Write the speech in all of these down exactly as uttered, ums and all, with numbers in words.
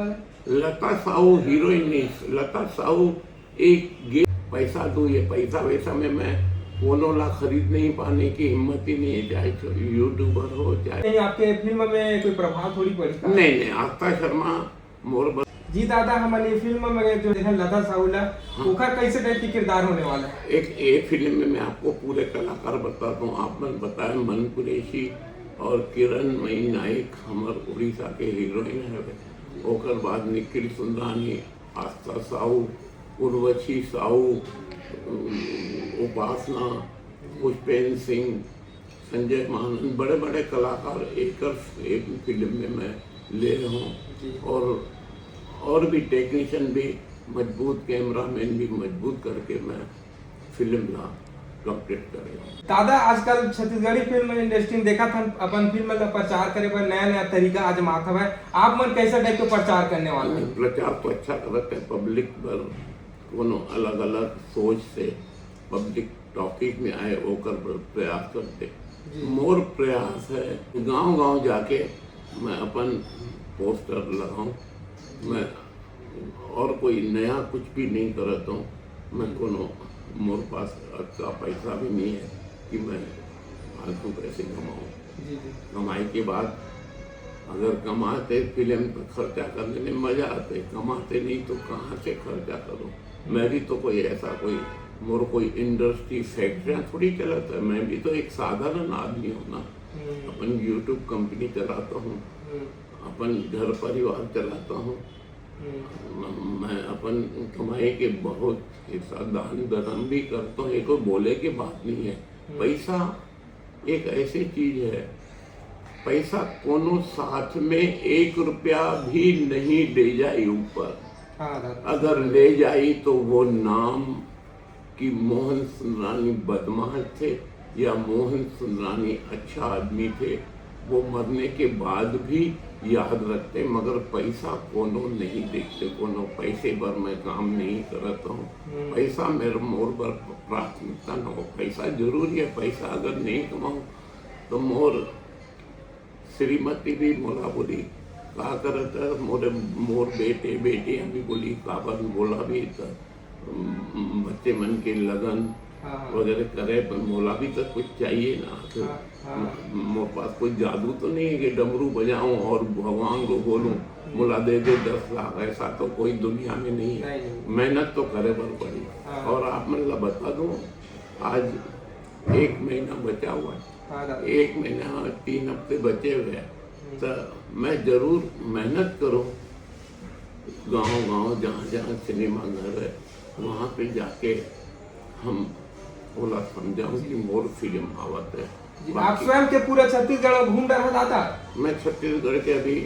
लता Sahu heroine नहीं, लता साहू एक गे पैसा दो, ये पैसा वैसा में मैं कोनो ला खरीद नहीं पाने की हिम्मत ही नहीं है, चाहे यूट्यूबर हो चाहे नहीं। आपके फिल्म में कोई प्रभाव थोड़ी पड़ी का? नहीं नहीं, आस्था शर्मा मोर बस। जी दादा, हमन ये फिल्म में जो देखन लता साहू ला, हाँ। ओकर कैसे टाइप के किरदार होने वाला है? एक ये फिल्म में मैं आपको पूरे कलाकार बताता हूँ। आप मन बताए, मन कुरैशी और किरण मई नाइक हमर उड़ीसा के हीरोइन है। ओकर बाद निखिल सुंदरानी, आस्था साहू, उर्वशी साहू, उपासना, पुष्पेंद्र सिंह, संजय मानन, बड़े बड़े कलाकार एक, एक फिल्म में मैं ले रहा हूँ। और और भी टेक्नीशियन भी मजबूत, कैमरामैन भी मजबूत करके मैं फिल्म ला कंप्लीट करे। दादा, आजकल छत्तीसगढ़ी फिल्म इंडस्ट्री में देखत हन, अपन फिल्म ला प्रचार करे बर नया नया तरीका आजमात हवय। आप मन कैसे टाइप के प्रचार करने वाले हैं? प्रचार तो अच्छा करत है, पब्लिक बर कोनो अलग अलग सोच से पब्लिक टॉकीज में आए, ओकर बर प्रयास करते। मोर प्रयास है गांव गांव जाके मैं अपन पोस्टर लगाऊं। मैं और कोई नया कुछ भी नहीं करता हूँ। मैं कोनो, मोर पास अतका पैसा भी नहीं है कि मैं फालतू पैसे कमाऊँ। कमाई के बाद अगर कमाते फिल्म तो खर्चा करने में मजा आते, कमाते नहीं तो कहाँ से खर्चा करूँ? मैं भी तो कोई ऐसा कोई, मोर कोई इंडस्ट्री फैक्ट्रियाँ थोड़ी चलाता है। मैं भी तो एक साधारण आदमी हूँ ना। अपन यूट्यूब कंपनी चलाता हूँ, अपन घर परिवार चलाता हूँ। मैं अपन कमाई के बहुत हिस्सा दान धर्म भी करता हूँ, ये कोई बोले की बात नहीं है। पैसा एक ऐसी चीज है, पैसा कोनो साथ में एक रुपया भी नहीं ले जाए ऊपर। अगर ले जाए तो वो नाम कि मोहन सुंदरानी बदमाश थे या मोहन सुंदरानी अच्छा आदमी थे, वो मरने के बाद भी याद रखते, मगर पैसा कोनो नहीं देखते, कोनो पैसे पर मैं काम नहीं करता हूँ। पैसा मेरे मोर पर प्राथमिकता न हो। पैसा जरूरी है, पैसा अगर नहीं कमाऊँ तो मोर श्रीमती भी मोला बोली, "का करत है?" मोर बेटे बेटी हम भी बोली, "काबर?" मोला भी तो बच्चे मन के लगन वगैरह करे, पर मोला भी तो कुछ चाहिए ना। मोर पास कोई जादू तो नहीं है कि डमरू बजाऊं और भगवान को बोलूं, "मोला दे दे दस लाख", ऐसा तो कोई दुनिया में नहीं है। मेहनत तो करे बर पड़ी। और आप मन ला बता दूं, आज एक महीना बचा हुआ है। एक महीना, तीन हफ्ते बचे हुए हैं। तो मैं जरूर मेहनत करूं, गांव गांव, जहां जहां सिनेमा घर है, वहां पे जाके हम ओला समझाऊं कि मोर फिल्म आवत है। आप स्वयं के पूरा छत्तीसगढ़ में घूम रहा दादा? मैं छत्तीसगढ़ के अभी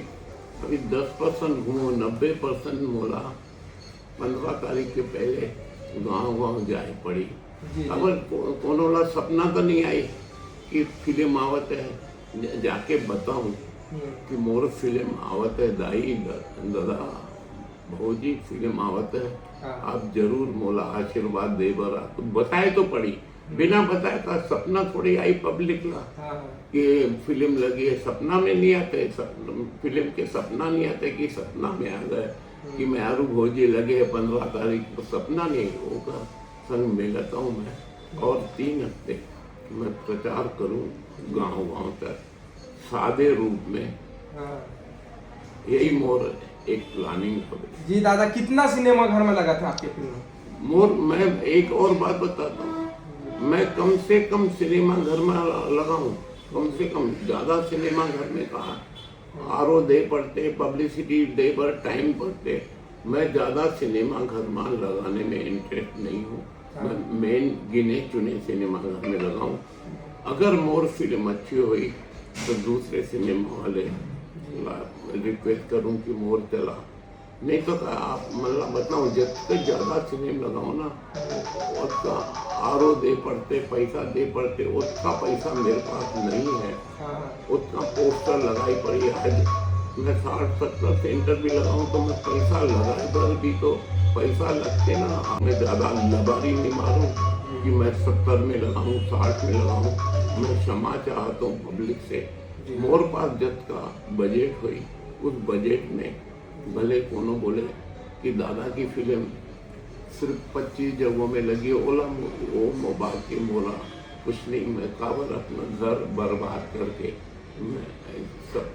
अभी दस परसेंट घूमो, नब्बे परसेंट मोला पंद्रह तारीख के पहले गांव गांव जाए पड़ी। अब को, कोनो ला सपना तो नहीं आई कि फिल्म आवत है, जाके बताऊं कि मोर फिल्म आवत है दाई, दादा, भौजी, फिल्म आवत है। आप जरूर मोला आशीर्वाद दे बर आ। तो बताए तो पड़ी, बिना बताए का सपना थोड़ी आई पब्लिक ला कि फिल्म लगी है। सपना में नहीं आते, फिल्म के सपना नहीं आते कि सपना में आ गए कि मैं आरू भौजी लगे है पंद्रह तारीख को, सपना नहीं होगा। संग मिलता हूँ मैं और तीन हफ्ते मैं प्रचार करूँ गांव गांव तक सादे रूप में। यही मोर एक प्लानिंग है। जी दादा, कितना सिनेमा घर में लगा था आपके फिल्म? मोर, मैं एक और बात बताता हूँ, मैं कम से कम सिनेमा घर में लगाऊं, कम से कम, ज्यादा सिनेमा घर में कहा, आरओ दे पड़ते, पब्लिसिटी दे पर टाइम पड़ते, मैं ज्यादा सिनेमा घर में लगाने में इंटरेस्ट नहीं हूँ। मैं मेन गिने चुने सिनेमा घर में लगाऊं। अगर मोर फिल्म अच्छी हुई तो दूसरे सिनेमा वाले रिक्वेस्ट करूं कि मोर चला, नहीं तो का आप मतलब बताऊं, जितने ज्यादा सिनेमा लगाओ ना, उसका आरओ दे पड़ते, पैसा दे पड़ते, उसका पैसा मेरे पास नहीं है। उतना पोस्टर लगाई पड़ी। आज मैं साठ सत्तर सेंटर भी लगाऊं तो मैं पैसा लगाए पर भी तो पैसा लगते ना। मैं ज्यादा लबारी नहीं मारूं कि मैं सत्तर में लगाऊं, साठ में लगाऊं। मैं क्षमा चाहता हूं पब्लिक से। मोर पास जत का बजट हुई, उस बजट में भले कोनो बोले कि दादा की फिल्म सिर्फ पच्चीस जगहों में लगी, ओला मो-, वो मो-, बाकी मोला कुछ नहीं, मैं काबर अपना घर बर्बाद करके मैं सब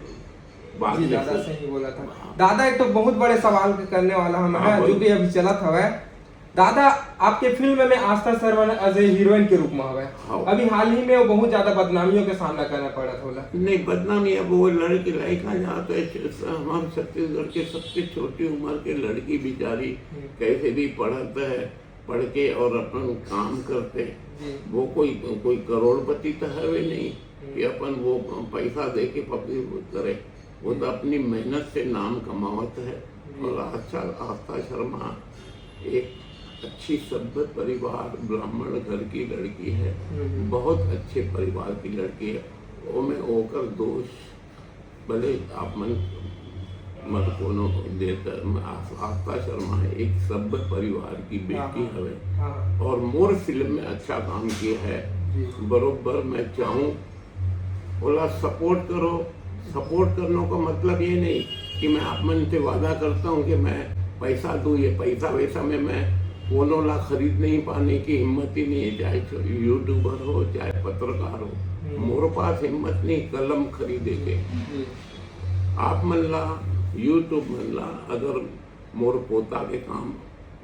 बाद जी, में दादा सोच- सही बोला था। हाँ। दादा, एक तो बहुत बड़े सवाल के करने वाला हम हाँ, हैं, जो बोलो। कि अभी चलत हवै। दादा, आपके फिल्म में आस्था शर्मा as a heroine के रूप में हवै। हाँ। अभी हाल ही में वो बहुत ज्यादा बदनामियों के सामना करना पड़त होला। नहीं, बदनामी, अब वो लड़की लड़का जहाँ तो ऐसे, हमारे छत्तीसगढ़ के सबसे छोटी उम्र के लड़की बेचारी हम्म। कैसे भी पढ़त है, पढ़ के और अपन काम करते, जी। वो कोई, कोई करोड़पति तो हवे नहीं हम्म। कि अपन वो पैसा दे के पब्लिक करे, वो तो हम्म। अपनी मेहनत से नाम कमावत है। जी। और आस्था, आस्था शर्मा एक अच्छी सभ्य परिवार, ब्राह्मण घर की लड़की है, हम्म। बहुत अच्छे परिवार की लड़की है। वो में ओकर दोष भले आप मन मत कोनो देता, आस-, आस्था शर्मा है, एक सभ्य परिवार की बेटी हाँ, हाँ। हवे हाँ, हाँ। और मोर फिल्म में अच्छा काम किया है। जी। बरोबर मैं चाहूँ ओला सपोर्ट करो। सपोर्ट करने का मतलब ये नहीं कि मैं आप मन से वादा करता हूँ कि मैं पैसा दूँ, ये पैसा वैसा में मैं कोनो ला खरीद नहीं पाने की हिम्मत ही नहीं है, चाहे यूट्यूबर हो, चाहे पत्रकार हो। हम्म। मोर पास हिम्मत नहीं कलम खरीदे के। जी। आप मन ला, YouTube मन ला अगर मोर पोता के काम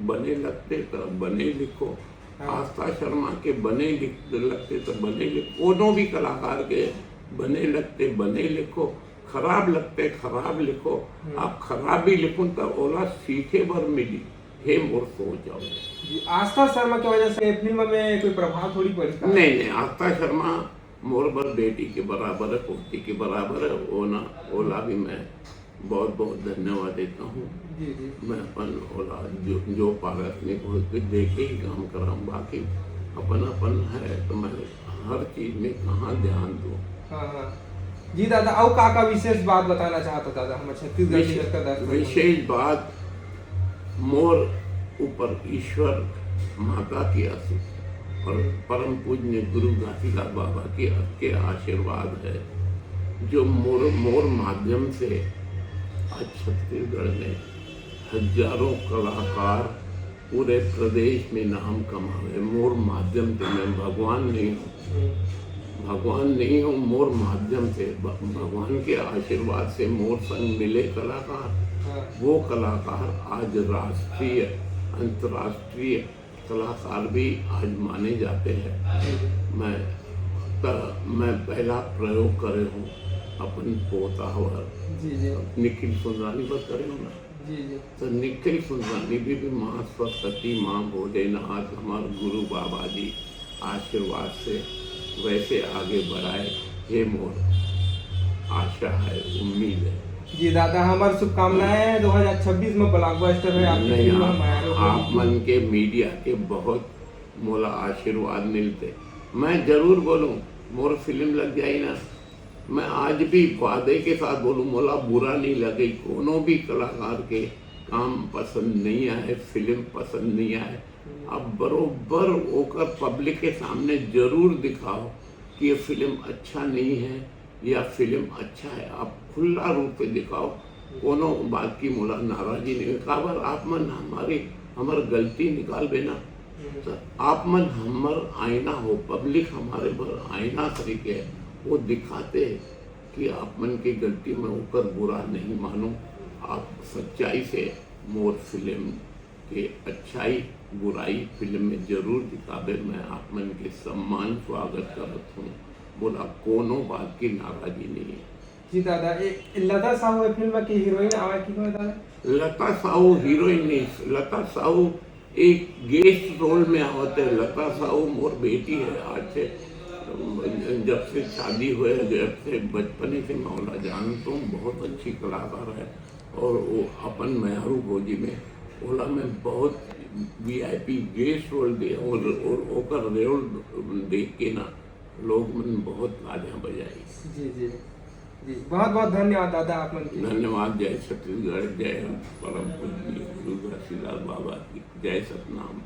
बने लगते तो बने लिखो, हाँ। आस्था शर्मा के बने लिख लगते तो बने लिखो, कोनो भी कलाकार के बने लगते बने लिखो, खराब लगते खराब लिखो। हम्म। आप खराब भी लिखो तो ओला सीखे बर मिली, हे मोर सोच हवे। जी, आस्था शर्मा की वजह से फिल्म में कोई प्रभाव थोड़ी पड़ी का? नहीं, नहीं, आस्था शर्मा मोर बर बेटी के बराबर है, पोती के बराबर है, वो ना, ओला भी मैं बहुत बहुत धन्यवाद देता हूँ। जी, जी। मैं अपन ओला जो, जो पारस ने बहुत कुछ दे के ही काम कराऊँ, बाकी अपन अपन है तो मैं हर चीज में कहाँ ध्यान दूँ। हाँ, हाँ। जी दादा, अउ का का विशेष बात बताना चाहत हो दादा, हमर छत्तीसगढ़ के विशे-, जतका दर्शक मन? विशेष बात मोर ऊपर ईश्वर माता की आशीष और परम पूजनीय गुरु घासीदास बाबा की, के आशीर्वाद है, जो मोर, मोर माध्यम से आज छत्तीसगढ़ में हजारों कलाकार पूरे प्रदेश में नाम कमावे। मोर माध्यम से, मैं भगवान नहीं हूँ, हम्म, भगवान नहीं हूँ, मोर माध्यम से, भ-, भगवान के आशीर्वाद से मोर संग मिले कलाकार, हाँ। वो कलाकार आज राष्ट्रीय, अंतर्राष्ट्रीय कलाकार भी आज माने जाते हैं। जी, जी। मैं त-, मैं पहला प्रयोग करे हूँ अपन पोता बर, जी, जी। निखिल सुंदरानी पर करे हूँ ना। जी, जी। तो निखिल सुंदरानी भी, भी माँ सरस्वती, माँ भोलेनाथ, हमारे गुरु बाबा जी आशीर्वाद से वैसे आगे बढ़ाए, हे मोर आशा है, उम्मीद है। जी दादा, हमार शुभकामनाएं हैं, दो हज़ार छब्बीस में blockbuster है आपकी नहीं, फिल्म आप, हमारे आप मन के मीडिया के बहुत मोला आशीर्वाद मिलते। मैं जरूर बोलूँ, मोर फिल्म लग जाई ना, मैं आज भी वादे के साथ बोलूँ, मोला बुरा नहीं लगे, कोनो भी कलाकार के काम पसंद नहीं आए, फिल्म पसंद नहीं आए, आप बरोबर ओकर पब्लिक के सामने जरूर दिखाओ कि ये फिल्म अच्छा नहीं है या फिल्म अच्छा है। आप खुला रूप से दिखाओ, कोनो बात की मोला नाराजी नहीं है। काबर आप मन हमारी, हमर गलती निकालबे ना, तो आप मन हमर आईना हो, पब्लिक हमारे बर आईना तरीके है, वो दिखाते हैं कि आप मन की गलती में ओकर बुरा नहीं मानो, आप सच्चाई से मोर फिल्म के अच्छाई बुराई फिल्म में जरूर दिखाबे। मैं आप मन के सम्मान स्वागत करत हूँ, मोला कोनो बात की नाराजी नहीं है। जी दादा, ए, लता साहू ए फिल्म की हीरोइन आवे की होय दादा? लता साहू हीरोइन नहीं, लता साहू एक गेस्ट रोल में आवत है। लता साहू मोर बेटी है, आज से, जब से शादी हुए, जब से बचपने से मैं ओला जानता हूँ, बहुत अच्छी कलाकार है। और वो अपन मयारू भोजी में ओला मैं बहुत वीआईपी गेस्ट रोल दे और, और ओकर रोल देख के ना लोग मन बहुत तालियां बजाई। जी, जी। जी, बहुत बहुत धन्यवाद दादा आप मन की। धन्यवाद। जय छत्तीसगढ़, जय परम पूजनीय गुरु घासीदास बाबा की, जय सतनाम।